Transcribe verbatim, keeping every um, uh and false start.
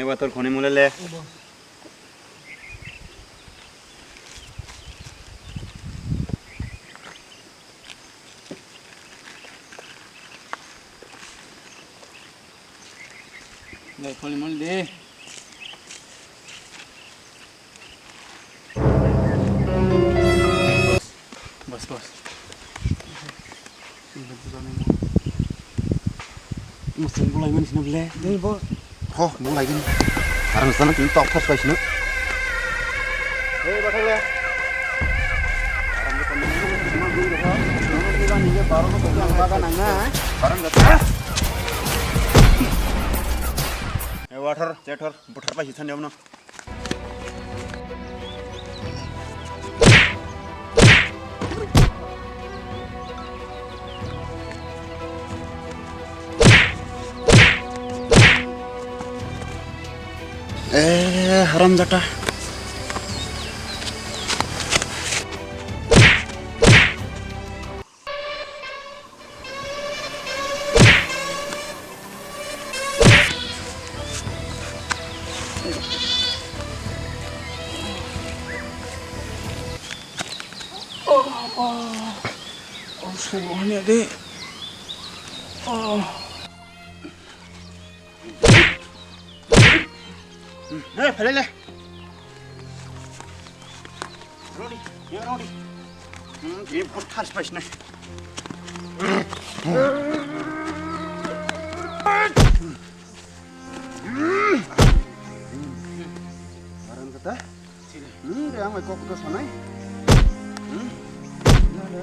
Water khoni mole le. Dai kholi mol de. Bas, bas. Musung bulai mani sini bele. Dei, bos. Ho, bulai gini. Arang sana kini tok thas pai sini. Hei, bathang le. Arang kata. Hei, water, cetor, buthar pai sini, no. Eh, haram jata. Oh, oh, oh, subuh ni de. Oh. Hei, phailai le. Rodi, ya rodi. Hmm, ini buthar space nih. Aran kata? Hmm, dia ang kok tu sana. Hmm? Mana?